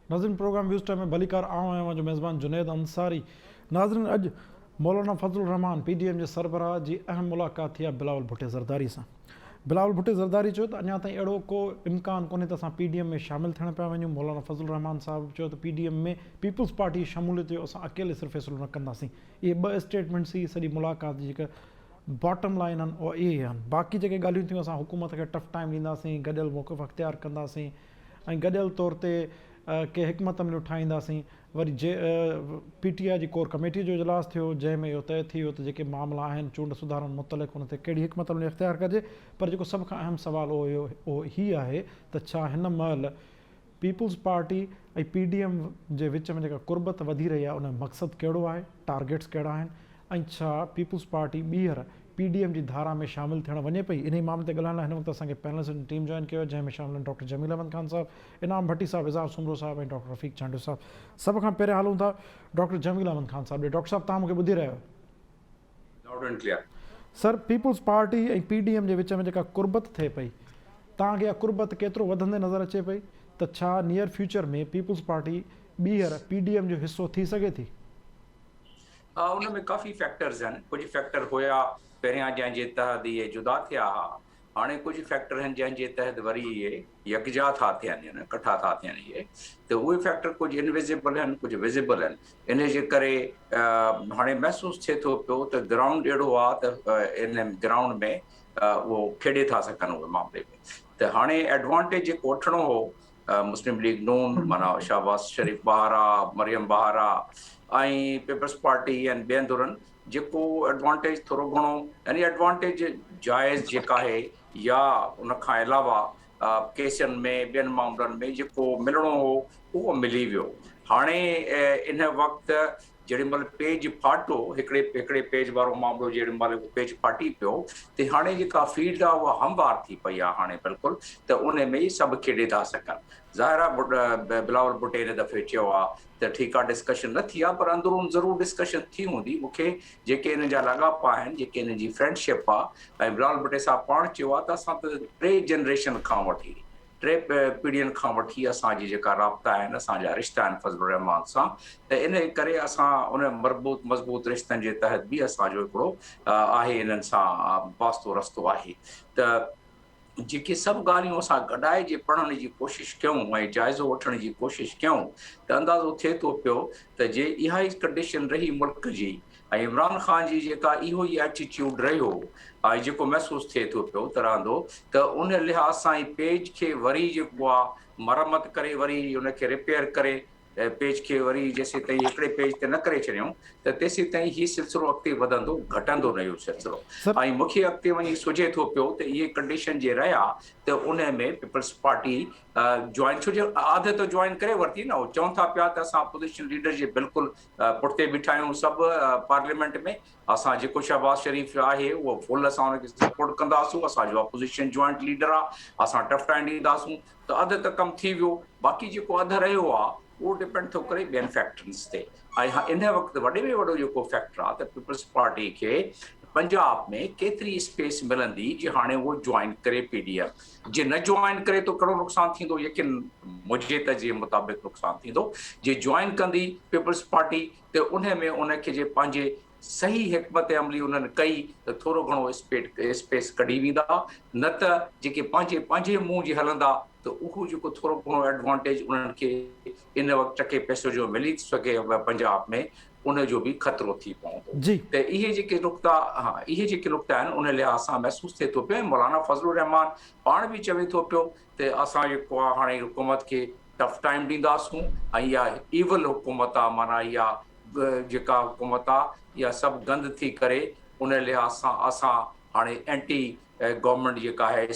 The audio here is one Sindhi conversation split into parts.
ناظرين پروگرام ويوز ٽائيم ۾ ڀليڪار آئون آهيان اوهان جو ميزبان جنيد انصاري ناظرين اڄ Maulana Fazl ur Rehman P D M جي سربراهه جي اهم ملاقات ٿي آهي بلاول ڀٽي زرداري سان بلاول ڀٽي زرداري چيو ته اڃا تائين اهڙو ڪو امڪان ڪونهي ته اسان پي ڊي ايم ۾ شامل ٿيڻ پيا وڃون مولانا فضل الرحمان صاحب چيو ته P D M ۾ peoples party جي شموليت جو اسان اڪيلي سر فيصلو نه ڪنداسين اهي ٻه اسٽيٽمينٽس ئي سڄي ملاقات جي جيڪا باٽم لائين آهن اهي اهي آهن باقي جيڪي ڳالهيون ٿيون اسان حڪومت کي ٽف ٽائيم ڏينداسين گڏيل موقف اختيار ڪنداسين ۽ گڏيل طور تي ڪي حڪمت عمليون ٺاهينداسين وري جي پي ٽي آء جي ڪور ڪميٽي جو اجلاس ٿيو جنهن ۾ اهو طئي ٿي ويو ته جيڪي معاملا آهن چونڊ سڌارن متعلق ان تي ڪهڙي حڪمت عملي اختيار ڪجي پر جيڪو سڀ کان اهم سوال اهو اهو هي آهي ته ڇا هن مهل peoples party ۽ P D M جي وچ ۾ جيڪا قربت وڌي رهي آهي ان جو مقصد ڪهڙو آهي ٽارگيٽس ڪهڙا آهن ۽ ڇا پيپلز پارٽي ٻيهر پي ڊي ايم جي ڌارا ۾ شامل ٿيڻ وڃي پئي؟ انهي معاملي تي ڳالهائڻ لاء هن وقت اسان کي پينلسٽن جي ٽيم جوائن ڪيو آهي جنهن ۾ شامل آهن ڊاڪٽر جميل احمد خان صاحب، انعام ڀٽي صاحب، اظهار سومرو صاحب ۽ ڊاڪٽر رفيق چانڊيو صاحب. سڀ کان پهريان هلون ٿا ڊاڪٽر جميل احمد خان صاحب ڏي. ڊاڪٽر صاحب توهان مون کي ٻڌي رهيا آهيو؟ Loud and clear. Sir peoples party ۽ P D M جي وچ ۾ جيڪا قربت ٿئي پئي توهان کي اها قربت ڪيترو وڌندي نظر اچي پئي ته ڇا نيئر فيوچر ۾ پيپلز پارٽي ٻيهر پي ڊي ايم جو حصو ٿي سگهي ٿي؟ ها ان ۾ ڪافي فيڪٽرز آهن ڪجهه فيڪٽر هيا پهريان جنهن جي تحت اهي جدا ٿيا ها هاڻي ڪجهه فيڪٽر آهن جنهن جي تحت وري اهي يڪجا ٿا ٿين يعني ڪٺا ٿا ٿين اهي ته اهي فيڪٽر ڪجهه انويزيبل آهن ڪجهه وزيبل آهن ان جي ڪري هاڻي محسوس ٿئي ٿو پيو ته گرائونڊ اهڙو آهي ته ان گرائونڊ ۾ اهو کيڏي ٿا سگهن اهي معاملي ۾ ته هاڻي ايڊوانٽيج جيڪو وٺڻو هو مسلم ليگ نون معنيٰ شهباز شريف ٻاهر آ، مريم ٻاهر آ ۽ پيپلز پارٽي ۽ ٻين ڌرن جيڪو ايڊوانٽيج ٿورو گهڻو يعني ايڊوانٽيج جائز جيڪا آهي يا ان کان علاوه ڪيسن ۾ ٻين معاملن ۾ جيڪو ملڻو هو اهو ملي ويو هاڻي ان وقت جيڏي مهل پيج ڦاٽو، هڪڙي هڪڙي پيج وارو معاملو جيڏي مهل اهو پيج ڦاٽي پيو ته هاڻي جيڪا فيلڊ آهي اها هموار ٿي پئي آهي هاڻي بلڪل ته ان ۾ ئي سڀ کيڏي ٿا سگهن. ظاهر آهي بلاول ڀٽي هن دفعي چيو آهي ته ٺيڪ آهي ڊسڪشن نه ٿي آهي پر اندرون ضرور ڊسڪشن ٿي هوندي مون کي جيڪي انهن جا لاڳاپا آهن جيڪي انهن جي فرينڊشپ آهي ۽ بلاول ڀٽي صاحب پاڻ چيو آهي ته اسان ته ٽي جنريشن کان وٺي ٽي پيڙهين کان وٺي اسان جي جيڪا رابطا آهن، اسان جا رشتا آهن فضل الرحمان سان ته انهيء ڪري اسان ان مربوط مضبوط رشتن جي تحت به اسان جو هڪڙو آهي انهن سان واسطو رستو آهي ته جيڪي سڀ ڳالهيون اسان گڏائي جي پڙهڻ جي ڪوشش ڪيون ۽ جائزو وٺڻ جي ڪوشش ڪيون ته اندازو ٿئي ٿو پيو ته جي اها ئي ڪنڊيشن رهي ملڪ جي ۽ عمران خان جي جيڪا اهو ئي ايٽيٽيوڊ رهيو ۽ جيڪو محسوس ٿئي ٿو پيو ته رهندو ته ان لحاظ سان ئي پيج کي وري جيڪو آ مرمت ڪري وري ان کي رپيئر ڪري پيج کي وري جيسيتائين هڪڙي پيج تي نه ڪري ڇڏيون ته تيسيتائين هي سلسلو اڳتي وڌندو گهٽندو نه اهو سلسلو ۽ مون کي اڳتي وڃي سجهي ٿو پيو ته اهي ڪنڊيشن جي رهيا ته ان ۾ پيپلز پارٽي جوائن ڇو جو آڌ ته جوائن ڪري ورتي نه چون ٿا پيا ته اسان اپوزيشن ليڊر جي بلڪل پٺتي بيٺا آهيون سڀ پارليامينٽ ۾ اسان جيڪو شهباز شريف آهي اهو فل اسان ان کي سپورٽ ڪنداسون اسان جو اپوزيشن جوائنٽ ليڊر آهي اسان ٽف ٽائم ڏينداسون ته اڌ ته ڪم ٿي ويو باقي جيڪو اڌ رهيو آهي اهو ڊپينڊ ٿو ڪري ٻين فيڪٽرز تي ۽ ان وقت وڏي ۾ وڏو جيڪو فيڪٽر آهي ته پيپلز پارٽي کي پنجاب ۾ ڪيتري اسپيس ملندي جي هاڻي اهو جوائن ڪري پي ڊي ايم جي نه جوائن ڪري ته ڪهڙو نقصان ٿيندو يقين منهنجي تجزيي مطابق نقصان ٿيندو جي جوائن ڪندي پيپلز پارٽي ته انهي ۾ ان کي جي پنهنجي صحيح حڪمت عملي انهن ڪئي ته ٿورو گهڻو اسپيس ڪڍي ويندا نه ته جيڪي پنهنجي پنهنجي منهن جي هلندا ته اهو جيڪو ٿورو گهڻو ايڊوانٽيج انهن کي ان وقت ٽڪي پئسو جو ملي سگهي پنجاب ۾ ان جو به خطرو ٿي پوندو ته اهي جيڪي نقطا ها اهي جيڪي نقطا آهن ان لحاظ سان محسوس ٿئي ٿو پيو ۽ مولانا فضل الرحمان پاڻ به چوي ٿو پيو ته اسان جيڪو آهي هاڻي حڪومت کي ٽف ٽائيم ڏينداسون ۽ اها ايول حڪومت آهي معنيٰ اها جيڪا حڪومت آهي اها سڀ گند ٿي ڪري ان لحاظ سان اسان هاڻي اينٽي گورنمينٽ جيڪا آهي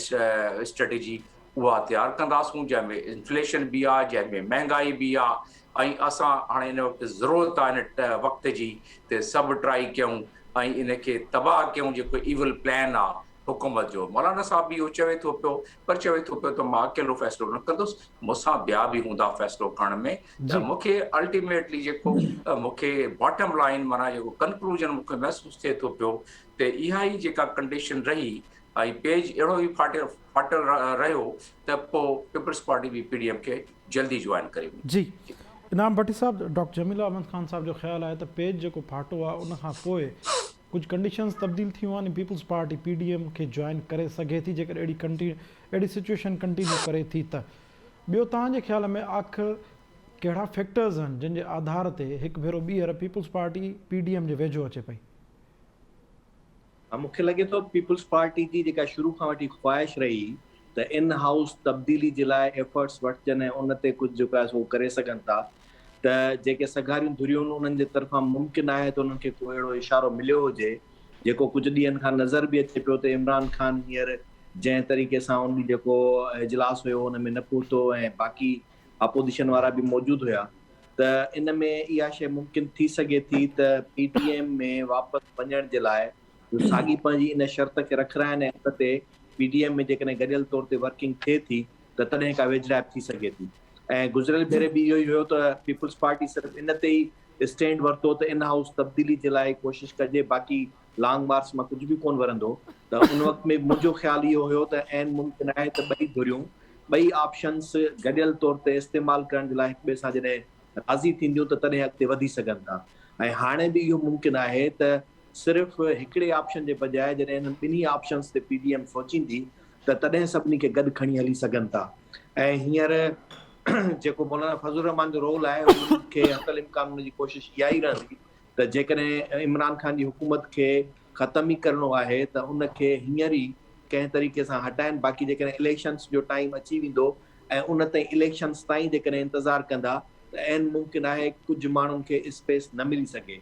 اسٽريٽجي اها تيار ڪنداسون جنهن ۾ انفليشن به آهي جنهن ۾ مهنگائي به آهي ۽ اسان هاڻي ان وقت ضرورت آهي ان وقت جي ته سڀ ٽرائي ڪيون ۽ ان کي تباهه ڪيون جيڪو ايول پلان آهي حڪومت جو مولانا صاحب به اهو چوي ٿو پيو پر چوي ٿو پيو ته مان اڪيلو فيصلو نه ڪندس مون سان ٻيا به هوندا فيصلو ڪرڻ ۾ ته مون کي الٽيميٽلي جيڪو مون کي باٽم لائين معنيٰ جيڪو ڪنڪلوزن مون کي محسوس ٿئي ٿو پيو ته اها ئي جيڪا ڪنڊيشن رهي ۽ پيج اهڙو ئي ڦاٽل رهيو ته پوء پيپلز پارٽي به پي ڊي ايم کي جلدي جوائن ڪري وڃي. جي انعام ڀٽي صاحب، ڊاڪٽر جميل احمد خان صاحب جو خيال آهي ته پيج جيڪو ڦاٽو آهي ان کان پوء ڪجهه ڪنڊيشنز تبديل ٿيون آهن ۽ peoples party P D M کي جوائن ڪري سگهي ٿي جيڪڏهن اهڙي ڪنٽي اهڙي سچوئيشن ڪنٽينيو ڪري ٿي ته. ٻيو توهان جي خيال ۾ آخر ڪهڙا فيڪٽرز آهن جن جي آڌار تي هڪ ڀيرو ٻيهر peoples party P D M جي ويجهو اچي پئي؟ ها مون کي لڳي ٿو پيپلز پارٽي جي جيڪا شروع کان وٺي خواهش رهي ته ان هائوس تبديلي جي لاء ايفرٽس وٺجن ۽ ان تي ڪجهه جيڪو آهي سو ڪري سگهن ٿا ته جيڪي سگهاريون ڌريون آهن انهن جي طرفان ممڪن آهي ته انهن کي ڪو اهڙو اشارو مليو هجي جيڪو ڪجهه ڏينهن کان نظر به اچي پيو ته عمران خان هينئر جنهن طريقي سان ان ڏينهن جيڪو اجلاس هيو ان ۾ نه پهتو ۽ باقي اپوزيشن وارا به موجود هيا ته ان ۾ اها شيء ممڪن ٿي سگهي ٿي ته پي ڊي ايم ۾ واپس وڃڻ جي لاء هو ساڳي پنهنجي ان شرط کي رکرائن ۽ ان تي پي ڊي ايم ۾ جيڪڏهن گڏيل طور تي ورڪنگ ٿئي ٿي ته تڏهن ڪا ويجهڙائپ ٿي سگهي ٿي ۽ گذريل ڀيري به اهو ئي هيو ته پيپلز پارٽي صرف ان تي ئي اسٽينڊ ورتو ته ان هائوس تبديلي جي لاء ڪوشش ڪجي باقي لانگ مارچ مان ڪجهه به ڪونه ورندو ته ان وقت ۾ منهنجو خيال اهو هيو ته عين ممڪن آهي ته ٻئي ڌريون ٻئي آپشنز گڏيل طور تي استعمال ڪرڻ جي لاء هڪ ٻئي سان جڏهن راضي ٿينديون ته تڏهن اڳتي وڌي سگهن ٿا ۽ هاڻي به اهو ممڪن آهي ته صرف هڪڙي آپشن جي بجاء جڏهن انهن ٻنهي آپشنز تي پي ڊي ايم سوچيندي ته تڏهن سڀني کي گڏ کڻي هلي سگهن ٿا ۽ هينئر جيڪو مولانا فضل الرحمان جو رول آهي ان کي حتي الامڪان ان جي ڪوشش اها ئي رهندي ته جيڪڏهن عمران خان جي حڪومت کي ختم ئي ڪرڻو آهي ته ان کي هينئر ئي ڪنهن طريقي سان هٽائن باقي جيڪڏهن اليڪشنس جو ٽائيم اچي ويندو ۽ ان تائين اليڪشنس تائين جيڪڏهن انتظار ڪندا ته عين ممڪن آهي ڪجهه ماڻهن کي اسپيس نه ملي سگهي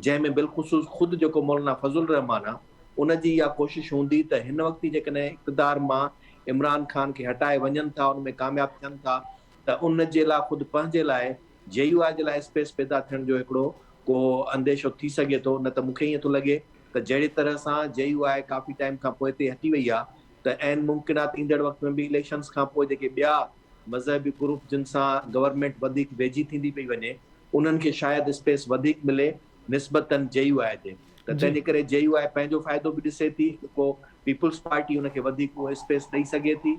جنهن ۾ بالخصوص خود جيڪو مولانا فضل الرحمان آ ان جي اها ڪوشش هوندي ته هن وقت ئي جيڪڏهن اقتدار مان عمران خان کي هٽائي وڃن ٿا ان ۾ ڪامياب ٿين ٿا ته ان جي لاء خود پنهنجي لاء جي يو آء جي لاء اسپيس پيدا ٿيڻ جو هڪڙو ڪو انديشو ٿي سگهي ٿو نه ته مون کي ائين ٿو لڳي ته جهڙي طرح سان جي يو آء ڪافي ٽائيم کان پوئتي هٽي وئي آهي ته عين ممڪن آهي ته ايندڙ وقت ۾ به اليڪشنز کان پوء جيڪي ٻيا مذهبي گروپ جن سان گورنمينٽ وڌيڪ ويجهي ٿيندي پئي وڃي انهن کي شايد اسپيس وڌيڪ ملي نسبتاً جي يو آء جي ته تنهن جي ڪري جي يو آء پنهنجو فائدو به ڏسي ٿي جيڪو پيپلز پارٽي ان کي وڌيڪ اهو اسپيس ڏئي سگهي ٿي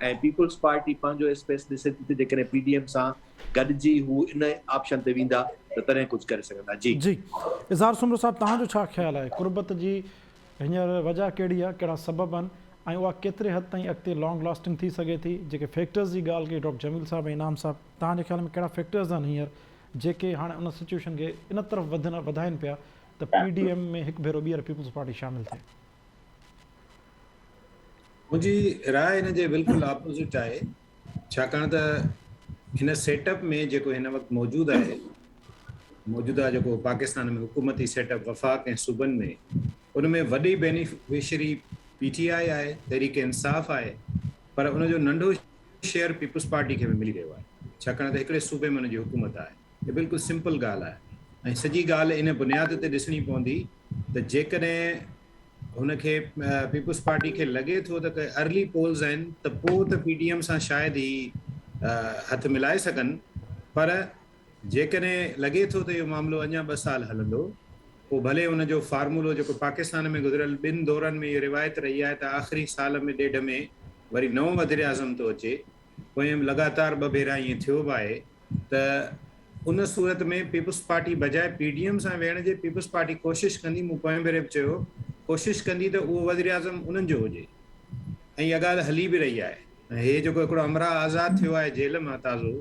۽ پيپلز پارٽي پنهنجو اسپيس ڏسي ٿي ته جيڪڏهن پي ڊي ايم سان گڏجي هو ان آپشن تي ويندا ته تڏهن ڪجهه ڪري سگهندا. جي. جي اظهار سومرو صاحب توهان جو ڇا خيال آهي قربت جي هينئر وجهه ڪهڙي آهي ڪهڙا سبب آهن ۽ اها ڪيتري حد تائين اڳتي لانگ لاسٽنگ ٿي سگهي ٿي جيڪي فيڪٽرز جي ڳالهه ڪئي ڊاڪٽر جميل صاحب ۽ انعام صاحب توهان جي خيال ۾ ڪهڙا فيڪٽرز آهن هينئر جيڪي هاڻي ان سچوئيشن کي ان طرف وڌن وڌائين پيا ته پي ڊي ايم ۾ هڪ ڀيرو ٻيهر پيپلز پارٽي شامل ٿئي. منهنجي راء ان جي بلڪل اپوزٽ آهي ڇاڪاڻ ته هن سيٽ اپ ۾ جيڪو هن وقت موجود آهي موجوده جيڪو پاڪستان ۾ حڪومتي سيٽ اپ وفاق ۽ صوبن ۾ ان ۾ وڏي بينيفشري پي ٽي آء آهي تحريڪ انصاف آهي پر ان جو ننڍو شيئر پيپلز پارٽي کي به ملي رهيو آهي ڇاڪاڻ ته هڪڙي صوبي ۾ ان جي حڪومت آهي. هي بلڪل سمپل ڳالهه آهي ۽ سڄي ڳالهه ان بنياد تي ڏسڻي پوندي ته جيڪڏهن هن کي پيپلز پارٽي کي لڳي ٿو ته ڪي ارلي پولز آهن ته پوء ته پي ڊي ايم سان شايد هي هٿ ملائي سگهن پر جيڪڏهن لڳي ٿو ته اهو معاملو اڃا ٻه سال هلندو پوء ڀلي ان جو فارمولو جيڪو پاڪستان ۾ گذريل ٻن دورن ۾ اهو روايت رهي آهي ته آخري سال ۾ ڏيڍ ۾ وري نئون وزيراعظم ٿو اچي پوئين لڳاتار ٻه ڀيرا ائين ٿيو به آهي ته ان صورت ۾ پيپلز پارٽي بجاء پي ڊي ايم سان ويهڻ جي پيپلز پارٽي ڪوشش ڪندي مون پوئين ڀيري به چيو ڪوشش ڪندي ته اهو وزيراعظم انهن جو هجي ۽ اها ڳالهه هلي به رهي آهي ۽ هي جيڪو هڪڙو همراهه آزاد ٿيو آهي جيل مان تازو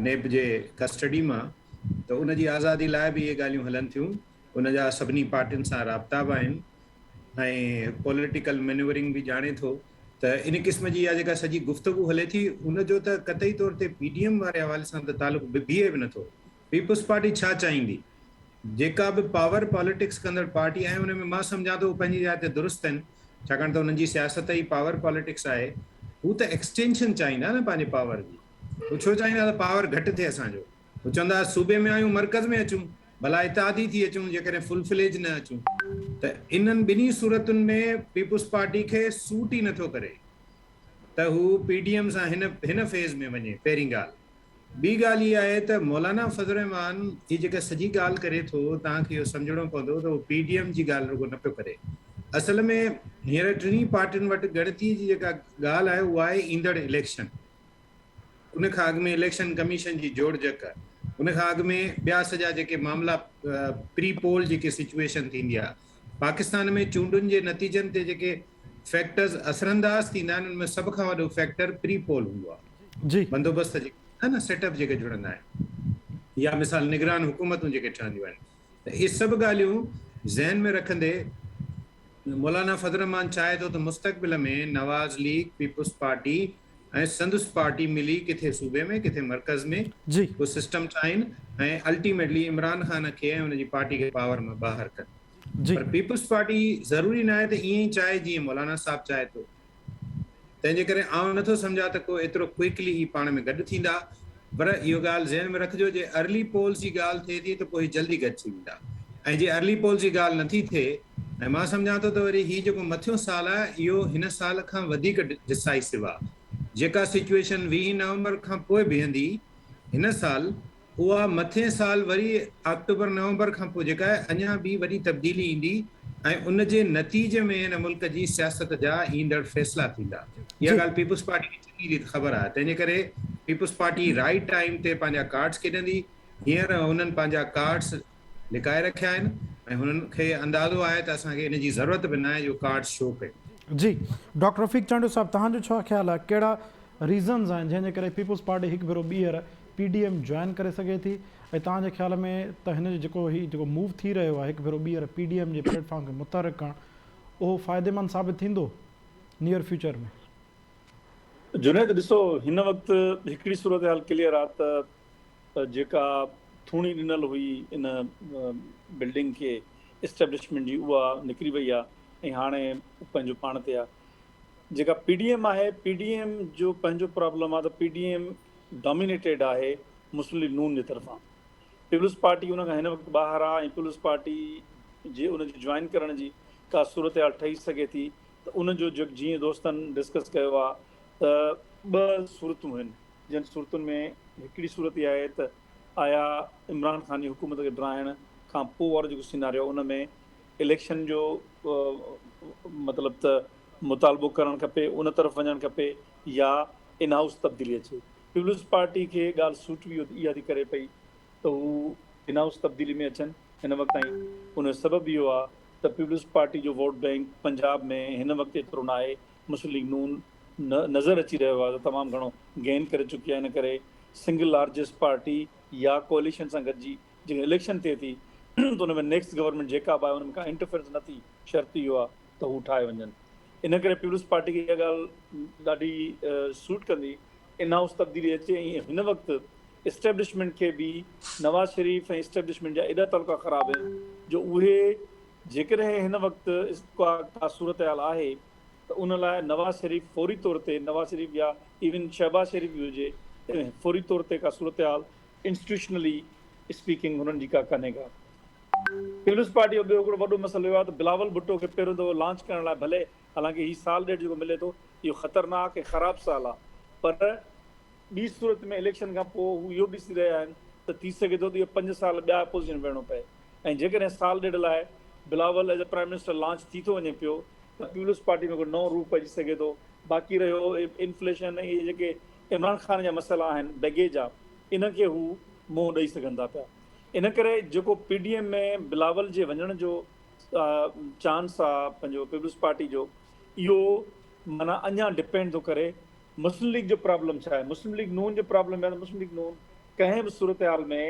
نيب جي ڪسٽڊي مان ته ان جي آزادي لاء به اهي ڳالهيون هلن ٿيون ان جا سڀني پارٽين سان رابطا به آهن ۽ پوليٽيڪل مينيورنگ به ڄاڻي ٿو ته ان قسم جي اها جيڪا سڄي گفتگو هلي ٿي ان جو ته قطعي طور تي پي ڊي ايم واري حوالي سان ته تعلق به بيهي به نٿو. پيپلز پارٽي ڇا چاهيندي؟ جيڪا به پاور پاليٽڪس ڪندڙ پارٽي آهي ان ۾ مان سمجهان ٿو هو پنهنجي جاء تي درست آهن ڇاڪاڻ ته انهن جي سياست ئي پاور پاليٽڪس آهي. هو ته ايڪسٽينشن چاهيندا نه پنهنجي پاور جي. هو ڇو چاهيندا ته پاور گهٽ ٿئي اسان جو. هو چوندا صوبي ۾ آهيون مرڪز ۾ اچون، ڀلا اتحادي ٿي اچون جيڪڏهن فل فليج نه اچون ته انهن ٻنهي صورتن ۾ پيپلز پارٽي کي سوٽ ئي نٿو ڪري ته هو پي ڊي ايم سان هن هن فيز ۾ وڃي پهرين ڳالهه. ٻي ڳالهه هي آهي ته مولانا فضل الرحمان هي جيڪا سڄي ڳالهه ڪري ٿو توهان کي اهو سمجهڻو پوندو ته هو پي ڊي ايم جي ڳالهه رڳو نه پيو ڪري اصل ۾ هينئر ٽنهي پارٽين وٽ ڳڻتي جي جيڪا ڳالهه آهي اها آهي ايندڙ اليڪشن. ان کان اڳ ۾ اليڪشن ڪميشن جي جوڙجڪ، ان کان اڳ ۾ ٻيا سڄا جيڪي معاملا پري پول جيڪي سچوئيشن ٿيندي آهي. پاڪستان ۾ چونڊن جي نتيجن تي جيڪي فيڪٽرز اثرانداز ٿيندا آهن ان ۾ سڀ کان وڏو فيڪٽر پري پول هوندو آهي. بندوبست جيڪي ٿيندا آهن نه سيٽ اپ جيڪي جڙندا آهن يا مثال نگران حڪومتون جيڪي ٺهنديون آهن ته اهي سڀ ڳالهيون ذهن ۾ رکندي مولانا فضل الرحمان چاهي ٿو ته مستقبل ۾ نواز ليگ، پيپلز پارٽي ۽ سندس پارٽي ملي ڪٿي صوبي ۾ ڪٿي مرڪز ۾ ڪو سسٽم ٺاهين ۽ الٽيميٽلي عمران خان کي ۽ ان جي پارٽي کي پاور مان ٻاهر ڪن. پر پيپلز پارٽي ضروري ناهي ته ائين ئي چاهي جيئن مولانا صاحب چاهي ٿو. تنهن جي ڪري آئون نٿو سمجهان ته ڪو ايترو ڪوئڪلي هي پاڻ ۾ گڏ ٿيندا. پر اهو ڳالهه ذهن ۾ رکجو جي ارلي پولز جي ڳالهه ٿئي ٿي ته پوء هي جلدي گڏ ٿي ويندا ۽ جي ارلي پولز جي ڳالهه نٿي ٿئي ۽ مان سمجهان ٿو ته وري هي جيڪو مٿيون سال آهي اهو هن سال کان وڌيڪ ڊسائسو آهي. جيڪا سچوئيشن ويهين نومبر کان پوء بيهندي هن سال اها مٿئين سال وري آڪٽوبر نومبر کان پوء جيڪا آهي اڃا به وڏي تبديلي ايندي ۽ ان جي نتيجي ۾ هن ملڪ جي سياست جا ايندڙ فيصلا ٿيندا. اها ڳالهه پيپلز پارٽي کي چڱي ريت خبر آهي تنهن جي ڪري پيپلز پارٽي رائيٽ ٽائيم تي پنهنجا ڪارڊز کيڏندي. هينئر هنن پنهنجا ڪارڊز لڪائي رکيا آهن ۽ هنن کي اندازو آهي ته اسان کي ان جي ضرورت به ناهي جو ڪارڊز شو ڪيون. جي ڊاڪٽر رفيق چانڊيو صاحب توهان جو ڇا خيال آهي ڪهڙا ريزنز آهن جنهن جي ڪري پيپلز پارٽي هڪ ڀيرو ٻيهر پي ڊي ايم جوائن ڪري سگهي ٿي ۽ توهان جي خيال ۾ ته هن جو جيڪو هي جيڪو موو ٿي رهيو آهي هڪ ڀيرو ٻيهر پي ڊي ايم جي پليٽ فارم کي متحرڪ ڪرڻ اهو فائديمند ثابت ٿيندو نيئر فيوچر ۾؟ جنيد ڏسو هن وقت هڪڙي صورتحال ڪليئر آ ته جيڪا ٿوڻي ڏنل هئي ان بلڊنگ کي اسٽيبلشمينٽ جي اها نڪري وئي آ ۽ هاڻي پنهنجو پاڻ تي آ جيڪا پي ڊي ايم آهي پي ڊي ايم جو پنهنجو پرابلم آ ته پي ڊي ايم ڊامينيٽيڊ آهي مسلم ليگ نون جي طرفان پيپلز پارٽي ان کان هن وقت ٻاهر آ ۽ پيپلز پارٽي جي ان جي جوائن ڪرڻ جي ڪا صورتحال ٺهي سگهي ٿي ته ان جو جيئن دوستن ڊسڪس ڪيو آ ته ٻه صورتون آهن جن صورتن ۾ هڪڙي صورت اها آهي ته آيا عمران خان جي حڪومت کي ڊاهڻ کان پوء وارو جيڪو سيناريو ان ۾ اليڪشن جو مطلب ته مطالبو ڪرڻ کپي ان طرف وڃڻ کپي يا ان هائوس تبديلي اچي. پيپلز پارٽي کي ڳالهه سوٽ به اها ٿي ڪري پئي ته هو ان هائوس تبديلي ۾ اچن هن وقت تائين ان جو سبب اهو آهي ته پيپلز پارٽي جو ووٽ بئنڪ پنجاب ۾ هن وقت ايترو ناهي مسلم ليگ نون نظر اچي رهيو آهي ته تمام گهڻو گين ڪري چڪي آهي ان ڪري سنگل لارجسٽ پارٽي يا ڪوئليشن سان گڏجي جيڪڏهن اليڪشن ٿئي ٿي ته ان ۾ نيڪسٽ گورنمينٽ جيڪا به آهي ان ۾ ڪا انٽرفيرنس نه ٿي شرط اهو آهي ته هو ٺاهي وڃن ان ڪري پيپلز پارٽي کي اها ڳالهه ڏاڍي سوٽ ڪندي ان هائوس تبديلي اچي ۽ هن وقت اسٽيبلشمينٽ کي به نواز شريف ۽ اسٽيبلشمينٽ جا ايڏا تعلقا خراب آهن جو اهي جيڪڏهن هن وقت ڪا ڪا صورتحال آهي ته ان لاء نواز شريف فوري طور تي نواز شريف يا ايون شهباز شريف به هجي فوري طور تي ڪا صورتحال انسٽيٽيوشنلي اسپيڪنگ هنن جي ڪا ڪانهي ڪا. پيپلز پارٽي جو ٻيو هڪڙو وڏو مسئلو اهو آهي ته بلاول ڀٽو کي پهريون دفعو لانچ ڪرڻ لاء ڀلي حالانڪه هي سال ڏيڍ جيڪو ملي ٿو اهو خطرناڪ ۽ خراب سال آهي پر ٻي صورت ۾ اليڪشن کان پوء هو اهو ڏسي رهيا آهن ته ٿي سگهي ٿو ته اهو پنج سال ٻيا اپوزيشن ويهڻو پئي ۽ جيڪڏهن سال ڏيڍ لاء Bilawal as a prime minister launch ٿي ٿو وڃي پيو ته پيپلز پارٽي ۾ هڪڙو نئون روح پئجي سگهي ٿو باقي رهيو انفليشن ۽ اهي جيڪي عمران خان جا مسئلا آهن بيگيج آ ان کي هو منهن ڏئي سگهن ٿا پيا ان ڪري جيڪو پي ڊي ايم ۾ بلاول جي وڃڻ جو چانس آ پنهنجو پيپلز پارٽي جو اهو معنيٰ اڃا ڊپينڊ ٿو ڪري مسلم ليگ جو پرابلم ڇا آهي مسلم ليگ نون جو پرابلم آهي ته مسلم ليگ نون ڪنهن به صورتحال ۾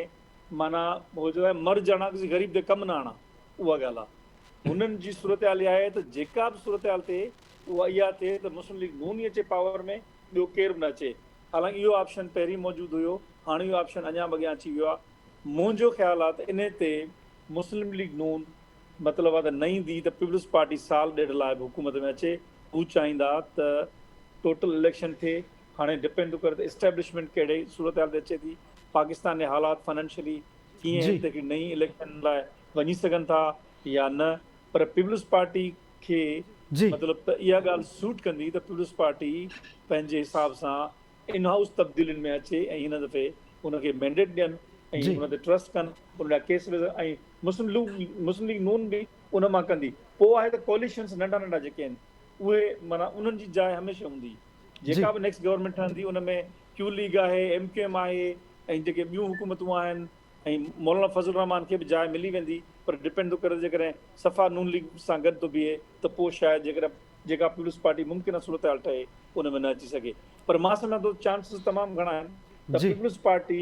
معنيٰ هو جو آهي مر جاڻا ڪسي غريب the ڪم نه آڻا اها ڳالهه آ هنن جي صورتحال اها آهي ته جيڪا به صورتحال ٿئي اها اها ٿئي ته مسلم ليگ نون ئي اچي پاور ۾ ٻيو ڪير به نه اچي. حالانڪ اهو آپشن پهرين موجود هيو، هاڻ اهو آپشن اڃا به اڳيان اچي ويو آهي. منهنجو خيال آهي ته انهي تي مسلم ليگ نون مطلب آهي ته نه ايندي ته پيپلز پارٽي سال ڏيڍ لاء به حڪومت ۾ اچي. هو چاهيندا ته ٽوٽل اليڪشن ٿئي. هاڻي ڊپينڊ ٿو ڪري ته اسٽيبلشمينٽ ڪهڙي صورتحال تي اچي ٿي، پاڪستان جا حالات فنانشلي ڪيئن آهن ته هڪڙي نئين اليڪشن لاء وڃي سگهن ٿا يا نه پر پيپلز پارٽي کي مطلب ته اها ڳالهه سوٽ ڪندي ته پيپلز پارٽي پنهنجي حساب سان ان هائوس تبديلين ۾ اچي ۽ هن دفعي ان کي مينڊيٽ ڏين ۽ ان تي ٽرسٽ ڪن ان جا ڪيس ويس ۽ مسلم ليگ مسلم ليگ نون به ان مان ڪندي پوء آهي ته ڪوليشنس ننڍا ننڍا جيڪي آهن اهي معنيٰ انهن جي جاء هميشه هوندي جيڪا به نيڪسٽ گورنمينٽ ٺهندي ان ۾ ڪيو ليگ آهي، ايم ڪيو ايم آهي ۽ جيڪي ٻيون حڪومتون آهن ۽ مولانا فضل الرحمان کي به جاء ملي ويندي پر ڊپينڊ ٿو ڪري ته جيڪڏهن صفا نون ليگ سان گڏ ٿو بيهي ته پوء شايد جيڪڏهن جيڪا پيپلز پارٽي ممڪنه صورتحال ٺهي ان ۾ نه اچي سگهي پر مان سمجهان ٿو چانسز تمام گهڻا آهن ته پيپلز پارٽي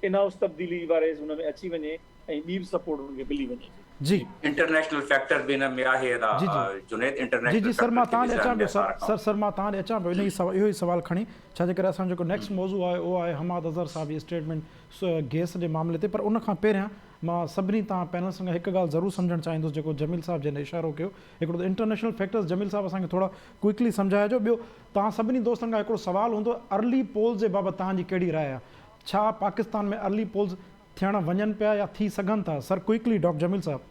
ان هائوس تبديلي واري ان ۾ اچي وڃي ۽ ٻي به سپورٽ انهن کي ملي وڃي. جي. انٽرنيشنل فيڪٽر به ان ۾ آهي ادا جي جي جنيد جي انٽرنيشنل جي سر فيڪٽر مان کي توهان به ڏي ذهن اچان ۾ پيو اسان رکون. سر سر مان توهان ڏي اچان پيو ان ئي سوال اهو ئي سوال کڻي ڇا جي ڪري اسان جو جيڪو نيڪسٽ موضوع آهي اهو آهي حماد اظهر صاحب جي اسٽيٽمينٽ گيس جي معاملي تي پر ان کان پهريان مان سڀني توهان پينلسٽن کان هڪ ڳالهه ضرور سمجهڻ چاهيندس جيڪو جميل صاحب جن اشارو ڪيو هڪڙو ته انٽرنيشنل فيڪٽرز جميل صاحب اسان کي ٿورا ڪوئڪلي سمجهائجو ٻيو توهان سڀني دوستن کان هڪڙو سوال هوندو ارلي پولز جي بابت توهان جي ڪهڙي راء آهي ڇا پاڪستان ۾ ارلي پولز ٿيڻ وڃن پيا يا ٿي سگهن ٿا سر ڪوئڪلي ڊاڪٽر جميل صاحب.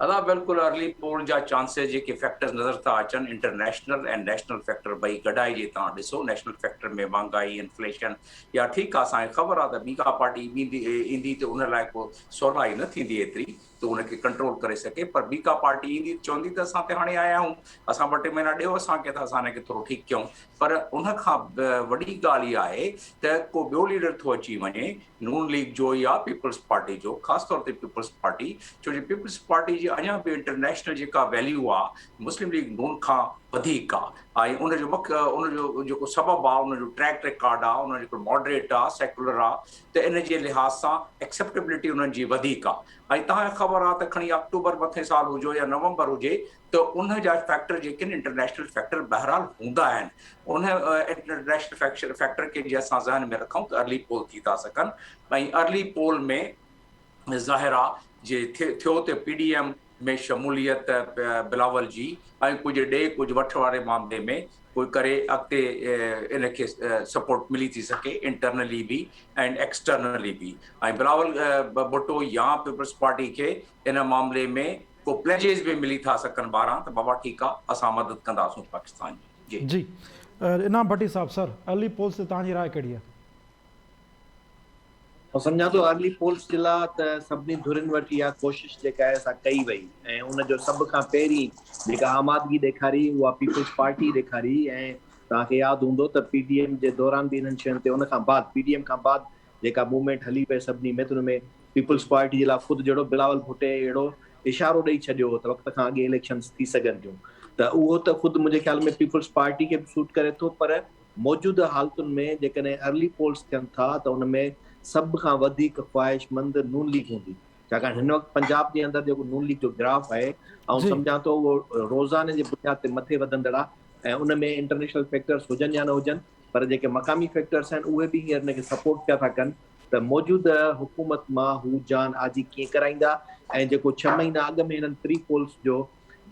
ادا بلڪل ارلي پول جا چانسز جيڪي فيڪٽرز نظر ٿا اچن انٽرنيشنل ۽ نيشنل فيڪٽر ٻئي گڏائي جي توهان ڏسو نيشنل فيڪٽر ۾ مھانگائي انفليشن يا ٺيڪ آ اسان کي خبر آ ته ٻي ڪا پارٽي ايندي ته ان لاء ڪو سولائي نه ٿيندي ايتري ته ان کي ڪنٽرول ڪري سگهي پر ٻي ڪا پارٽي ايندي ته چوندي ته اسان ته هاڻي آيا آهيون اسان ٻه ٽي مهينا ڏيو اسان کي ته اسان ان کي ٿورو ٺيڪ ڪيون پر ان کان وڏي ڳالهه اها آهي ته ڪو ٻيو ليڊر ٿو اچي وڃي نون ليگ جو يا پيپلز پارٽي جو خاص طور تي پيپلز پارٽي ڇو جو پيپلز پارٽي جي اڃا به انٽرنيشنل جيڪا ويليو آهي مسلم ليگ نون کان وڌيڪ آهي ۽ ان جو مک ان جو جيڪو سبب آهي ان جو ٽريڪ رڪارڊ آهي ان جو جيڪو ماڊريٽ آهي سيڪولر آهي ته ان جي لحاظ سان ايڪسيپٽيبلٽي انهن جي وڌيڪ آهي ۽ توهان کي خبر آهي ته کڻي آڪٽوبر مٿين سال هجو يا نومبر هجي ته ان جا فيڪٽر جيڪي آهن انٽرنيشنل فيڪٽر بهرحال هوندا آهن ان انٽرنيشنل فيڪٽر کي جي اسان ذهن ۾ رکون ته ارلي پول ٿي ٿا سگهن ۽ ارلي پول ۾ ظاهر آهي جي ٿيو ته پي ڊي ايم ۾ شموليت بلاول جي ۽ ڪجهه ڏي ڪجهه وٺ واري معاملي ۾ ڪوئي ڪري اڳتي ان کي سپورٽ ملي ٿي سگهي انٽرنلي به ۽ ايڪسٽرنلي به ۽ بلاول ڀٽو يا پيپلز پارٽي کي ان معاملي ۾ ڪو پليجز به ملي ٿا سگهن ٻاهران ته بابا ٺيڪ آ اسان مدد ڪنداسون پاڪستان جي. جي انعام ڀٽي صاحب سر ارلي پولز تي توهان جي راء ڪهڙي آهي؟ آئون سمجهان ٿو ارلي پولز جي لاء ته سڀني ڌرين وٽ اها ڪوشش جيڪا آهي سا ڪئي وئي ۽ ان جو سڀ کان پهرين جيڪا آمادگي ڏيکاري اها پيپلز پارٽي ڏيکاري ۽ توهان کي ياد هوندو ته پي ڊي ايم جي دوران به انهن شين تي ان کان بعد پي ڊي ايم کان بعد جيڪا موومينٽ هلي پئي سڀني ۾ ته ان ۾ پيپلز پارٽي جي لاء خود جهڙو بلاول ڀٽي اهڙو اشارو ڏئي ڇڏيو هو ته وقت کان اڳي اليڪشنز ٿي سگهن ٿيون ته اهو ته خود منهنجي خيال ۾ پيپلز پارٽي کي به سوٽ ڪري ٿو پر موجوده حالتن ۾ جيڪڏهن ارلي پولز ٿين ٿا ته ان ۾ سڀ کان وڌيڪ خواهشمند نون ليگ هوندي ڇاڪاڻ هن وقت پنجاب جي اندر جيڪو نون ليگ جو گراف آهي آئون سمجهان ٿو اهو روزاني جي بنياد تي مٿي وڌندڙ آهي ۽ ان ۾ انٽرنيشنل فيڪٽرز هجن يا نه هجن پر جيڪي مقامي فيڪٽرز آهن اهي به هينئر ان کي سپورٽ پيا ٿا ڪن ته موجوده حڪومت مان هو جان آجي ڪيئن ڪرائيندا ۽ جيڪو ڇهه مهينا اڳ ۾ هنن پري پولز جو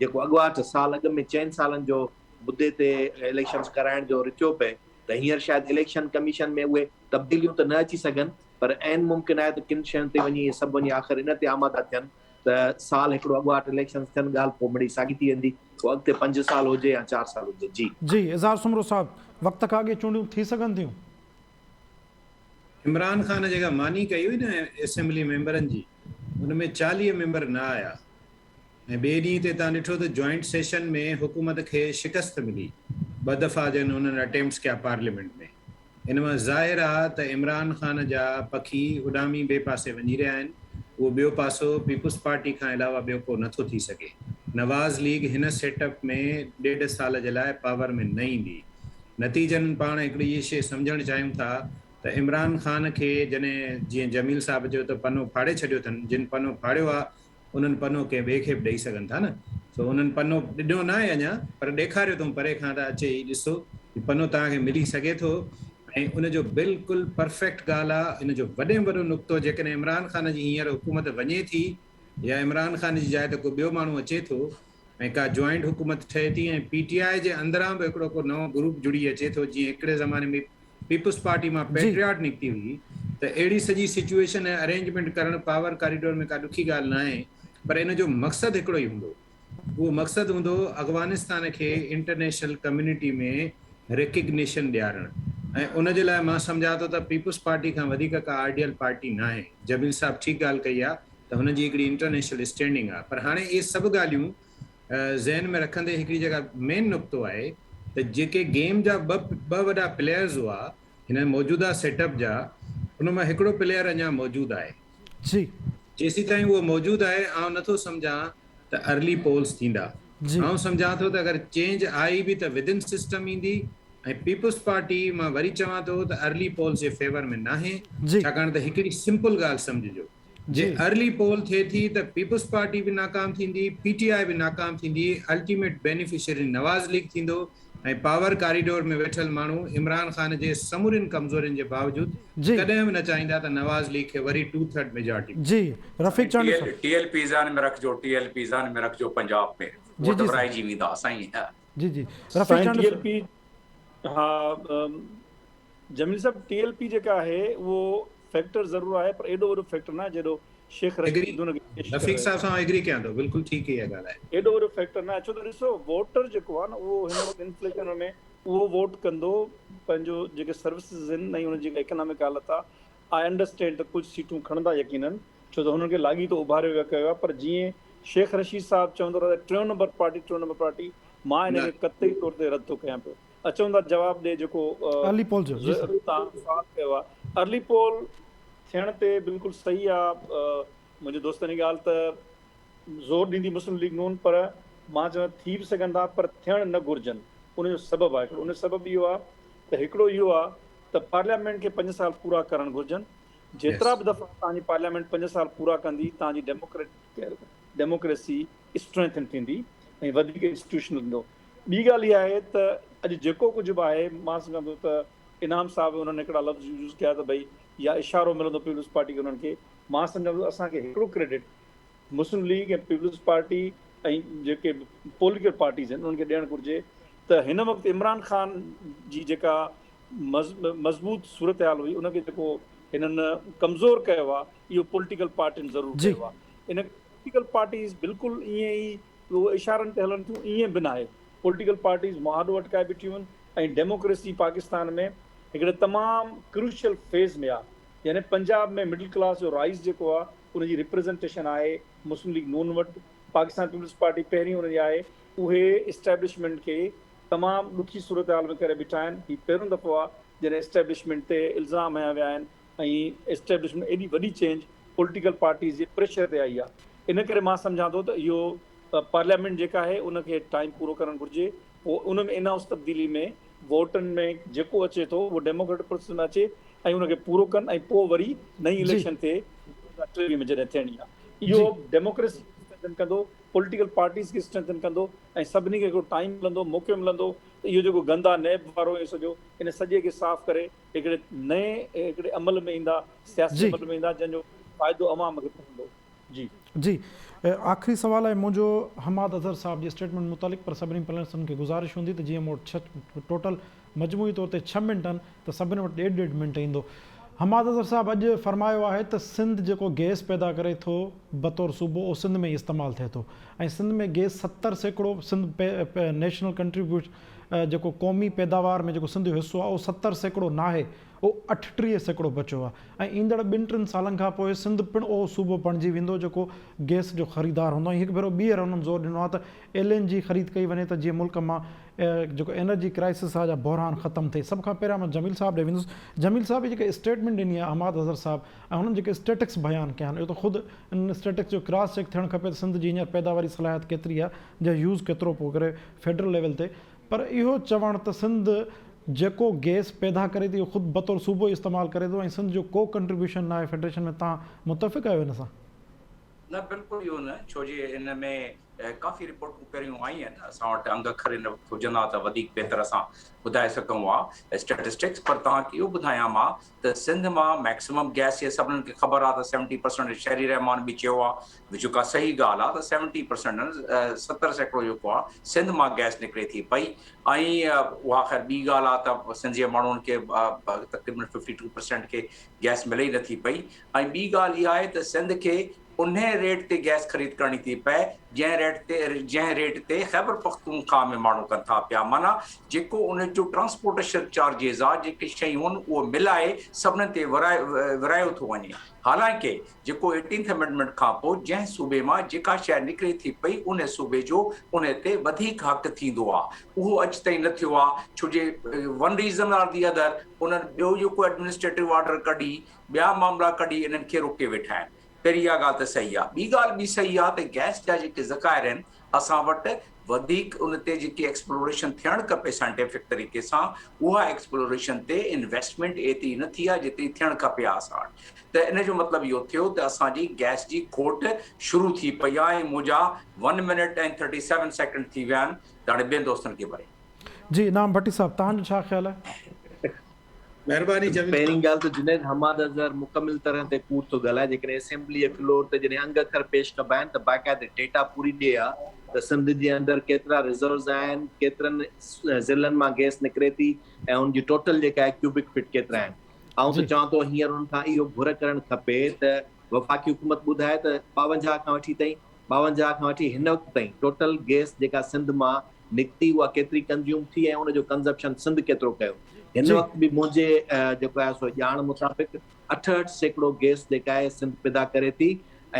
جيڪو اڳواٽ سال اڳ ۾ چئن سالن جو مدي تي اليڪشنز ڪرائڻ جو رٿيو پئي ته هينئر شايد اليڪشن ڪميشن ۾ اهي تبديليون ته نه اچي سگهن پر عين ممڪن آهي ته ڪن شين تي وڃي اهي سڀ وڃي آخر ان تي آماده ٿين ته سال هڪڙو اڳواٽ اليڪشنز ٿين ڳالهه پوء مڙئي ساڳي ٿي ويندي پوء اڳتي پنج سال هجي يا چار سال هجي جي. جي اظهار سومرو صاحب وقت کان اڳي چونڊيون ٿي سگهن ٿيون؟ عمران خان جيڪا ماني ڪئي هئي نه اسيمبلي ميمبرن جي ان ۾ 40 ميمبر نه آيا ۽ ٻئي ڏينهن تي توهان ڏٺو ته جوائنٽ سيشن ۾ حڪومت کي شڪست ملي، ٻه دفعا جن انهن اٽيمپٽس ڪيا پارليامينٽ ۾، ان مان ظاهر آ ته عمران خان جا پکي اڏامي ٻئي پاسي وڃي رهيا آهن، اهو ٻيو پاسو پيپلز پارٽي کان علاوه ٻيو ڪو نٿو ٿي سگهي، نواز ليگ هن سيٽ اپ ۾ ڏيڍ سال جي لاء پاور ۾ نه ايندي، نتيجن پاڻ هڪڙي هي شيء سمجهڻ چاهيون ٿا ته عمران خان کي جڏهن جيئن جميل صاحب چيو ته پنو ڦاڙي ڇڏيو اٿن، جن پنو ڦاڙيو آ انهن پنو ڪنهن ٻئي کي به ڏئي سگهن ٿا نه. سو انهن پنو ڏنو ناهي اڃا پر ڏيکاريو اٿئون پري کان ته اچي هي ڏسو هي پنو توهان کي ملي سگهي ٿو ۽ ان جو بلڪل پرفيڪٽ ڳالهه آ ان جو وڏي ۾ وڏو نقطو جيڪڏهن عمران خان جي هينئر حڪومت وڃي ٿي يا عمران خان جي جاء تي ڪو ٻيو ماڻهو اچي ٿو ۽ ڪا جوائنٽ حڪومت ٺهي ٿي ۽ پي ٽي آء جي اندران به هڪڙو ڪو نئون گروپ جڙي اچي ٿو جيئن هڪڙي زماني ۾ پيپلز پارٽي مان پيٽرياٽ نڪتي هئي ته اهڙي سڄي سچوئيشن ۽ ارينجمينٽ ڪرڻ پاور ڪاريڊور ۾ ڪا ڏکي ڳالهه ناهي پر ان جو مقصد هڪڙو ئي هوندو اهو مقصد هوندو افغانستان کي انٽرنيشنل ڪميونٽي ۾ ريڪگنيشن ڏيارڻ ۽ ان جي لاء مان سمجهان ٿو ته پيپلز پارٽي کان وڌيڪ ڪا آئيڊيل پارٽي ناهي جميل صاحب ٺيڪ ڳالهه ڪئي آهي ته هن جي هڪڙي انٽرنيشنل اسٽينڊنگ آهي پر هاڻي اهي سڀ ڳالهيون ذهن ۾ رکندي هڪڙي جيڪا مين نقطو آهي ته جيڪي گيم جا ٻه ٻه وڏا پليئرز هئا هن موجوده سيٽ اپ جا ان مان هڪڙو پليئر اڃا موجود آهي. جي. جيسيتائين اهو موجود آهي آئون نٿو سمجهان ته ارلي پولز ٿيندا. جي. آئون سمجهان ٿو ته اگر چينج آئي به ته ودن سسٽم ايندي ۽ پيپلز پارٽي مان وري چوان ٿو ته ارلي پولز جي فيور ۾ ناهي جي. ڇاڪاڻ ته هڪڙي سمپل ڳالهه سمجهجو جي جي. ارلي پول ٿئي ٿي ته پيپلز پارٽي به ناڪام ٿيندي پي ٽي آء به ناڪام ٿيندي الٽيميٽ بينيفشري نواز ليگ ٿيندو ۽ پاور ڪاريڊور ۾ ويٺل ماڻهو عمران خان جي سمورين ڪمزورين جي باوجود جي. ڪڏهن به نه چاهيندا ته نواز ليگ کي وري ٽو ٿرڊ ميجارٽي ملي. جي رفيق سائين چانڊيو صاحب. ٽي ايل پي ذهن ۾ رکجو ٽي ايل پي ذهن ۾ رکجو پنجاب ۾ جي ووٽ جي سائين. ورهائجي ويندا سائين. جي جي رفيق سائين چانڊيو ٽي ايل صاحب. پي ها جميل صاحب ٽي ايل پي جيڪا آهي اهو فيڪٽر ضرور آهي پر ايڏو وڏو فيڪٽر نه آهي جيڏو شيخ ايگري رشيد ان کي پيش ڪري رفيق رهيو صاحب آهي. سان ايگري ڪيان ٿو بلڪل ٺيڪ اها ڳالهه آهي. ايڏو وڏو فيڪٽر نه آهي ڇو ته ڏسو ووٽر جيڪو آهي نه اهو هن وقت انفليشن ۾ اهو ووٽ ڪندو پنهنجو جيڪي سروسز آهن ۽ ان جي جيڪا اڪنامڪ حالت آهي I understand ته ڪجهه سيٽون کڻندا يقينن ڇو ته هنن کي لاڳيتو اڀاريو ويو ڪيو آهي پر جيئن شيخ رشيد صاحب چوندو رهندو آهي ٽيون نمبر پارٽي ٽيون نمبر پارٽي مان ان نه کي قطعي طور تي رد ٿو ڪيان پيو. اچون ٿا جواب ڏي جيڪو ارلي پول جو جي سر. توهان سوال ڪيو آ ارلي پول ٿيڻ تي بلڪل صحيح آ منهنجي دوستن جي ڳالهه ته زور ڏيندي مسلم ليگ نون پر مان چوان ٿي به سگهن ٿا پر ٿيڻ نه گهرجن ان جو سبب آ هڪڙو ان جو سبب اهو آ ته هڪڙو اهو آ ته پارليامينٽ کي پنج سال پورا ڪرڻ گهرجن جيترا به دفعا توهان جي پارليامينٽ پنج سال پورا ڪندي توهان جي ڊيموڪريٽ ڊيموڪريسي اسٽرينٿن ٿيندي ۽ وڌيڪ انسٽيٽيوشنل ٿيندو. ٻي ڳالهه اها آهي ته اڄ جيڪو ڪجهه به آهي مان سمجهان ٿو ته انعام صاحب انهن هڪڙا لفظ يوز ڪيا ته ڀئي يا اشارو ملندو پيپلز پارٽي کي انهن کي مان سمجهان ٿو اسان کي هڪڙو ڪريڊٽ مسلم ليگ ۽ پيپلز پارٽي ۽ جيڪي به پوليٽيڪل پارٽيز آهن انهن کي ڏيڻ گهرجي ته هن وقت عمران خان جي جيڪا مضبوط صورتحال هئي ان کي جيڪو هنن ڪمزور ڪيو آهي اهو پوليٽيڪل پارٽين ضرور جي. ڪيو آهي ان پوليٽيڪل پارٽيز بلڪل ائين ئي رڳو اشارن تي هلن ٿيون ائين به ناهي. پوليٽيڪل پارٽيز مهاڏو اٽڪائي بيٺيون آهن ۽ ڊيموڪريسي پاڪستان ۾ هڪڙي تمام ڪروشل فيز ۾ آهي يعني پنجاب ۾ مڊل ڪلاس جو رائز جيڪو آهي ان جي ريپريزنٽيشن آهي مسلم ليگ نون وٽ، پاڪستان پيپلز پارٽي پهرين ان جي آهي اهي اسٽيبلشمينٽ کي تمام ڏکي صورتحال ۾ ڪري بيٺا آهن هي پهريون دفعو آهي جڏهن اسٽيبلشمينٽ تي الزام هنيا ويا آهن ۽ اسٽيبلشمينٽ ايڏي وڏي چينج پوليٽيڪل پارٽيز جي پريشر تي آئي آهي ان ڪري مان سمجهان ٿو ته اهو پارليامينٽ جيڪا آهي ان کي ٽائيم پورو ڪرڻ گهرجي پوء ان ۾ ان هائوس تبديلي ۾ ووٽن ۾ جيڪو اچي ٿو اهو ڊيموڪريٽڪ پروسيس ۾ اچي ۽ ان کي پورو ڪن ۽ پوء وري نئين اليڪشن ٿئي 2023 ۾ جڏهن ٿيڻي آهي اهو ڊيموڪريسي کي اسٽرينٿن ڪندو پوليٽيڪل پارٽيز کي اسٽرينٿن ڪندو ۽ سڀني کي هڪڙو ٽائيم ملندو موقعو ملندو ته اهو جيڪو گند آهي نيب وارو ۽ سڄو ان سڄي کي صاف ڪري هڪڙي نئين هڪڙي عمل ۾ ايندا، سياسي جي. عمل ۾ ايندا جنهن جو فائدو عوام کي پوندو. جي. جي آخري سوال آهي منهنجو حماد اظهر صاحب جي اسٽيٽمينٽ متعلق پر سڀني پلنسٽن کي گذارش هوندي ته جيئن مون وٽ ڇهه ٽوٽل مجموعي طور تي ڇهه منٽ آهن ته سڀني وٽ ڏيڍ ڏيڍ منٽ ايندو حماد اظهر صاحب اڄ فرمايو آهي ته سنڌ جيڪو گئس پيدا ڪري ٿو بطور صوبو اهو سنڌ ۾ ئي استعمال ٿئي ٿو ۽ Sindh ۾ gas 70% Sindh national contribute جيڪو قومي پيداوار ۾ جيڪو سنڌ جو حصو آهي اهو 70% ناهي اهو 38% بچيو آهي ۽ ايندڙ ٻن ٽن سالن کان پوء سنڌ پڻ اهو صوبو بڻجي ويندو جيڪو گئس جو خريدار هوندو ۽ هڪ ڀيرو ٻيهر هنن زور ڏنو آهي ته ايل اين جي خريد ڪئي وڃي ته جيئن ملڪ مان جيڪو انرجي ڪرائسس آهي جا بحران ختم ٿئي سڀ کان پهريان مان جميل صاحب ڏي ويندس جميل صاحب هي جيڪا اسٽيٽمينٽ ڏني آهي حماد اظهر صاحب ۽ هنن جيڪي اسٽيٽڪس بيان ڪيا آهن اهو ته خود انهن اسٽيٽڪس جو ڪراس چيڪ ٿيڻ کپي ته سنڌ جي هينئر پيداواري صلاحيت ڪيتري آهي جا يوز ڪيترو پيو ڪري فيڊرل ليول تي پر اهو چوڻ ته سنڌ جيڪو گئس پيدا ڪري ٿي اهو خود بطور صوبو ئي استعمال ڪري ٿو ۽ سنڌ جو ڪو ڪنٽريبيوشن ناهي فيڊريشن ۾ توهان متفق آهيو ان سان؟ نه بلڪل اهو نه ڇو جي ان ۾ ڪافي رپورٽون پهريون آيون آهن اسان وٽ انگ اکر ان وقت هجن ها ته وڌيڪ بهتر اسان ٻڌائي سگهون ها اسٽيٽسٽڪس پر توهان کي اهو ٻڌايان مان ته سنڌ مان ميڪسمم گئس هي سڀنن کي خبر آهي ته سيونٽي پرسنٽ شيري رحمان به چيو آهي جيڪا صحيح ڳالهه آهي ته سيونٽي پرسنٽ 70% جيڪو آهي سنڌ مان گئس نڪري ٿي پئي ۽ اها خير ٻي ڳالهه آهي ته سنڌ جي ماڻهن کي تقريبن 52% کي گئس ملي ئي نٿي پئي ۽ ٻي ڳالهه اها آهي ته سنڌ کي انهي ريٽ تي گئس خريد ڪرڻي ٿي پئي جنهن ريٽ تي جنهن ريٽ تي خيبر پختونخواهه ۾ ماڻهو ڪن ٿا پيا معنيٰ جيڪو ان جو ٽرانسپورٽيشن چارجز آ جيڪي شيون اهو ملائي سڀنن تي ورهايو ٿو وڃي حالانڪه جيڪو ايٽينٿ امينڊمينٽ کان پوء جنهن صوبي مان جيڪا شيء نڪري ٿي پئي انهي صوبي جو انهي تي وڌيڪ حق ٿيندو آ اهو اڄ تائين نه ٿيو آ ڇو جي one reason or the other انهن ٻيو جيڪو ايڊمنسٽريٽو آرڊر ڪڍي ٻيا معاملا ڪڍي انهن کي روڪي ويٺا آهن. پهرين اها ڳالهه ته صحيح آهي. ٻي ڳالهه به صحيح آهي ته گئس جا جيڪي ذخائر آهن اسان وٽ وڌيڪ ان تي جيڪي ايڪسپلوريشن ٿيڻ کپي سائنٽيفڪ طريقي سان اها ايڪسپلوريشن تي انويسٽمينٽ ايتري نه ٿي آهي جيتري ٿيڻ کپي ها اسان وٽ ته ان جو مطلب اهو ٿيو ته اسان جي گئس جي کوٽ شروع ٿي پئي آهي ۽ منهنجا one minute ۽ thirty seven second ٿي ويا آهن ته هاڻي ٻين دوستن کي وري جي انعام ڀٽي صاحب توهان جو ڇا خيال آهي؟ مهرباني جميل پهرين صاحب. ڳالهه ته جنيد حماد اظهر مڪمل طرح تي ڪوڙ ٿو ڳالهائي جيڪڏهن اسيمبلي جي فلور تي جڏهن انگ اکر پيش ڪبا آهن ته باقاعده ڊيٽا پوري ڏئي ها ته سنڌ جي اندر ڪيترا ريزروز آهن ڪيترن ضلعن مان گئس نڪري ٿي ۽ ان جي ٽوٽل جيڪا آهي ڪيوبڪ فٽ ڪيترا آهن آئون ته جي. چوان ٿو هينئر انهن کان اهو گهر ڪرڻ کپي ته وفاقي حڪومت ٻڌائي ته 52 کان وٺي تائين 52 کان وٺي هن وقت تائين ٽوٽل گئس جيڪا سنڌ مان نڪتي اها ڪيتري ڪنزيوم ٿي ۽ ان جو ڪنزپشن سنڌ ڪيترو ڪيو. هن وقت به منهنجي جيڪو آهي سو ڄاڻ مطابق 68% گئس جيڪا آهي سنڌ پيدا ڪري ٿي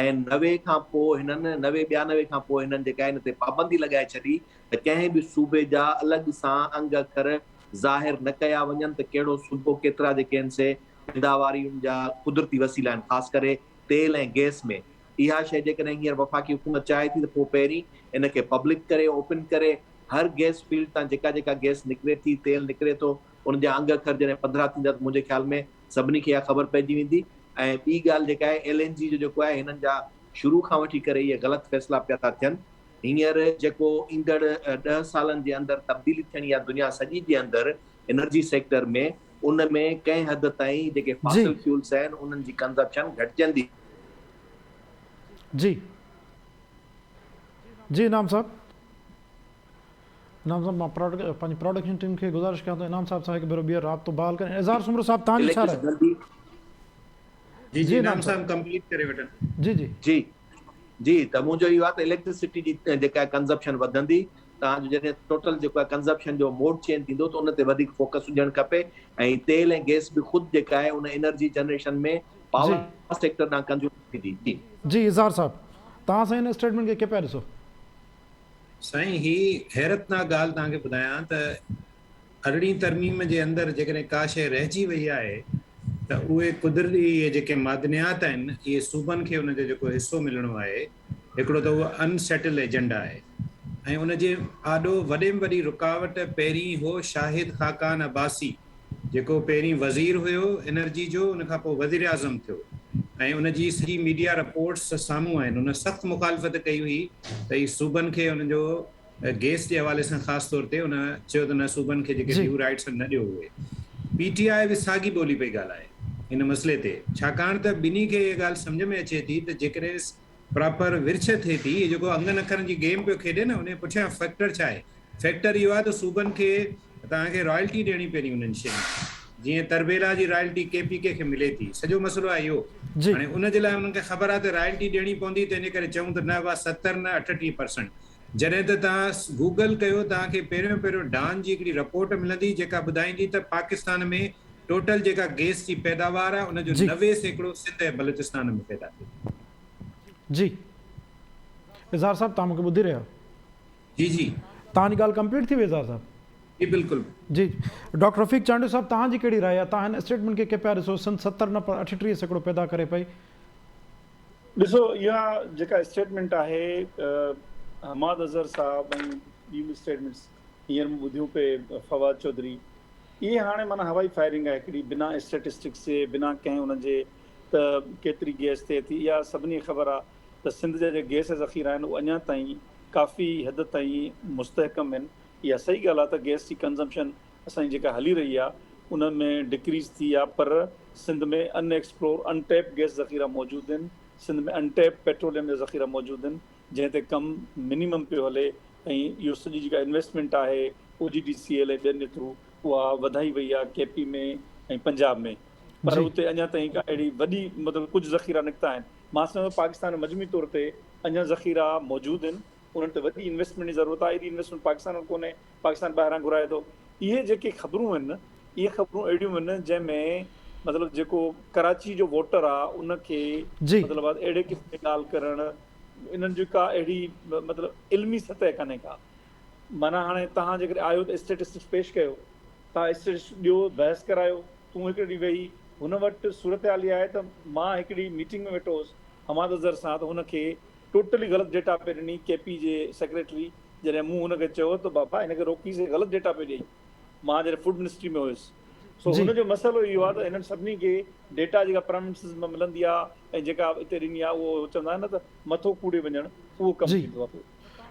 ۽ 90 کان پوء هنن 90 92 کان پوء هنن جيڪا آهي ان تي پابندي لڳائي ڇڏي ته ڪنهن به صوبي جا الڳ سان انگ اکر ظاهر نه ڪيا وڃن ته ڪهڙو صوبو ڪيترا جيڪي آهن سي پيداواري ان جا قدرتي وسيلا آهن خاص ڪري تيل ۽ گئس ۾ اها شيء جيڪڏهن هينئر وفاقي حڪومت چاهي ٿي ته پوء پهرين ان کي پبلڪ ڪري اوپن ڪري هر گئس فيلڊ تان جيڪا جيڪا گئس نڪري ٿي تيل نڪري ٿو ان جا انگ اکر جڏهن پڌرا ٿيندا ته منهنجي خيال ۾ سڀني کي اها خبر پئجي ويندي ۽ ٻي ڳالهه جيڪا آهي ايل اين جي جو جيڪو آهي هنن جا شروع کان وٺي ڪري اهي غلط فيصلا پيا ٿا ٿين هينئر جيڪو ايندڙ 10 سالن جي اندر تبديلي ٿيڻي آهي دنيا سڄي جي اندر انرجي سيڪٽر ۾ ان ۾ ڪنهن حد تائين جيڪي فاسل فيولز آهن انهن جي ڪنزپشن گهٽجندي. جي جي انعام صاحب انعام صاحب مان پنهنجي پراڊڪشن ٽيم کي گذارش ڪيان ٿو انعام صاحب سان هڪ ڀيرو ٻيهر رابطو بحال ڪرين اظهار سومرو صاحب توهان جي ڇا راء جي جي انعام صاحب ڪمپليٽ ڪري وٺن. جي جي. جي جي ته منهنجو اهو آهي ته اليڪٽرسٽي جي جيڪا ڪنزپشن وڌندي توهان جو جڏهن ٽوٽل جيڪو آهي ڪنزپشن جو موڊ چينج ٿيندو ته ان تي وڌيڪ فوڪس هجڻ کپي ۽ تيل ۽ گئس به خود جيڪا آهي ان انرجي جنريشن ۾ پاور سيڪٽر ڏانهن ڪنزيوم ٿيندي. جي. جي اظهار صاحب توهان سائين هن اسٽيٽمينٽ کي ڪيئن پيا ڏسو؟ سائين هي حيرتناڪ ڳالهه توهان کي ٻڌايان ته ارڙهين ترميم جي اندر جيڪڏهن ڪا شيء رهجي وئي آهي ته اهي قدرتي اهي جيڪي معدنيات آهن اهي صوبن کي ان جو جيڪو حصو ملڻو آهي هڪڙو ته اهو ان سيٽل ايجنڊا آهي ۽ ان جي آڏو وڏي ۾ وڏي رڪاوٽ پهرين هو شاهد خاقان عباسي جيڪو پهرين وزير هيو انرجي جو ان کان پوء وزيراعظم ٿيو ۽ ان جي سڄي ميڊيا رپورٽس سامهون آهن ان سخت مخالفت ڪئي هئي ته هي صوبن کي ان جو گيس جي حوالي سان خاص طور تي ان چيو ته نه صوبن کي جيڪي ڊيو رائٽس آهن نه ڏيو اهي پي ٽي آء به ساڳي ٻولي پئي ڳالهائي ان مسئلي تي ڇاڪاڻ ته ٻنهي کي اها ڳالهه سمجهه ۾ اچي ٿي ته جيڪڏهن پراپر ورڇ ٿئي ٿي هي جيڪو انگن اکرن جي گيم پيو کيڏي نه ان جي پٺيان فيڪٽر ڇا آهي فيڪٽر اهو آهي ته صوبن کي توهان کي رائلٽي ڏيڻي پوندي انهن شين جي جيئن تربيلا جي رائلٽي ڪي پي ڪي کي ملي ٿي سڄو مسئلو آهي اهو هاڻي ان جي لاء انهن کي خبر آهي ته رائلٽي ڏيڻي پوندي تنهن جي ڪري چئون ته نه وا 70 نه 38 پرسنٽ جڏهن ته توهان گوگل ڪيو توهان کي پهريون پهريون ڊان جي هڪڙي رپورٽ ملندي جيڪا ٻڌائيندي ته پاڪستان ۾ ٽوٽل جيڪا گيس جي پيداوار آهي ان جو 90% سنڌ ۽ بلوچستان ۾ پيدا ٿئي ٿي. جي اظهار صاحب توهان مونکي ٻڌي رهيا آهيو. جي جي. توهان جي ڳالهه ڪمپليٽ ٿي وئي اظهار صاحب. جي بلڪل. جي ڊاڪٽر رفيق چانڊيو صاحب توهان جي ڪهڙي راء آهي توهان هن اسٽيٽمينٽ کي ڪيئن پيا ڏسو سنڌ 70 نه پر 38% پيدا ڪري پئي. ڏسو اها جيڪا اسٽيٽمينٽ آهي حماد اظهر صاحب ۽ ٻيون به اسٽيٽمينٽس هينئر مون ٻڌيون پئي فواد چوڌري اهي هاڻي معنيٰ هوائي فائرنگ آهي هڪڙي بنا اسٽيٽسٽڪس جي بنا ڪنهن ان جي ته ڪيتري گئس ٿئي ٿي اها سڀني کي خبر آهي ته سنڌ جا جيڪي گئس جا ذخيرا آهن اهي اڃا تائين ڪافي حد تائين مستحڪم آهن اها صحيح ڳالهه آهي ته گئس جي ڪنزمپشن اسان جي جيڪا هلي رهي آهي ان ۾ ڊڪريز ٿي آهي پر سنڌ ۾ ان ايڪسپلور ان ٽيپ گئس ذخيرا موجود آهن سنڌ ۾ ان ٽيپ پيٽروليم جا ذخيرا موجود آهن جنهن تي ڪم منيمم پيو هلي ۽ اهو سڄي جيڪا انويسٽمينٽ آهي او جي ڊي سي ايل ۽ ٻين جي ٿرو اها وڌائي وئي آهي ڪي پي ۾ ۽ پنجاب ۾ پر اتي اڃا تائين ڪا اهڙي وڏي مطلب ڪجهه ذخيرا نڪتا آهن. مان سمجهان ٿو پاڪستان ۾ مجموعي طور تي اڃا ذخيرا موجود آهن انهن تي وڏي انويسٽمينٽ جي ضرورت آهي ايڏي انويسٽمينٽ پاڪستان وٽ ڪونهي پاڪستان ٻاهران گهرائي ٿو اهي جيڪي خبرون آهن اهي خبرون اهڙيون آهن جنهن ۾ مطلب جيڪو ڪراچي جو ووٽر آهي ان کي مطلب اهڙي قسم جي ڳالهه ڪرڻ انهن جي ڪا اهڙي مطلب علمي سطح ڪانهي ڪا معنيٰ هاڻي توهان جيڪڏهن آيو ته اسٽيٽسٽڪس پيش ڪيو توهان اسٽيٽسٽڪس ڏيو بحث ڪرايو تون هڪڙي ڏينهن ويهي هن وٽ صورتحال اها آهي ته مان هڪڙي ميٽنگ ۾ ويٺو هوس حماد اظهر سان ته هن کي ٽوٽلي غلط ڊيٽا پئي ڏني ڪي پي جي سيڪريٽري جڏهن مون هن کي چيو ته بابا هن کي روڪيس هي غلط ڊيٽا پئي ڏئي مان جڏهن فوڊ منسٽري ۾ هيس سو هن جو مسئلو اهو آهي ته هنن سڀني کي ڊيٽا جيڪا پراونسز مان ملندي آهي ۽ جيڪا اتي ڏني آهي اهو چوندا آهن نه ته مٿو ڪوڙي وڃڻ اهو ڪم ٿيندو آهي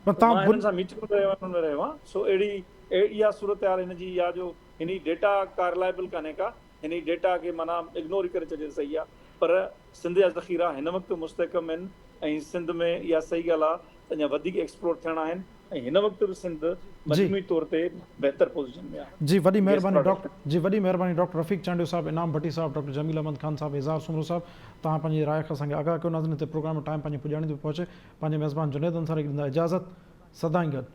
پوء مان هنن سان ميٽنگ ۾ رهيو آهيان رهيو آهيان سو اهڙي اها صورتحال هن جي اها جو هن جي ڊيٽا ڪا رلائبل ڪانهي ڪا هن جي ڊيٽا کي معنيٰ اگنور ئي ڪري ڇڏجي ته صحيح آهي پر سنڌ جا ذخيرا هن وقت به مستحڪم آهن ۽ سنڌ ۾ اها صحيح ڳالهه آهي ته اڃا وڌيڪ ايڪسپلور ٿيڻا آهن ۽ هن وقت به سنڌ مجموعي طور تي بهتر پوزيشن ۾ آهي. جي وڏي مهرباني ڊاڪٽر جي وڏي مهرباني ڊاڪٽر رفيق چانڊيو صاحب انعام ڀٽي صاحب ڊاڪٽر جميل احمد خان صاحب اظهار سومرو صاحب توهان پنهنجي راء کان اسان کي آگاهه ڪيو ناظرين هتي پروگرام جو ٽائيم پنهنجي پڄاڻي تي پهچي پنهنجي ميزبان جنيد انصاري کي ڏيندا اجازت سدائين گڏ.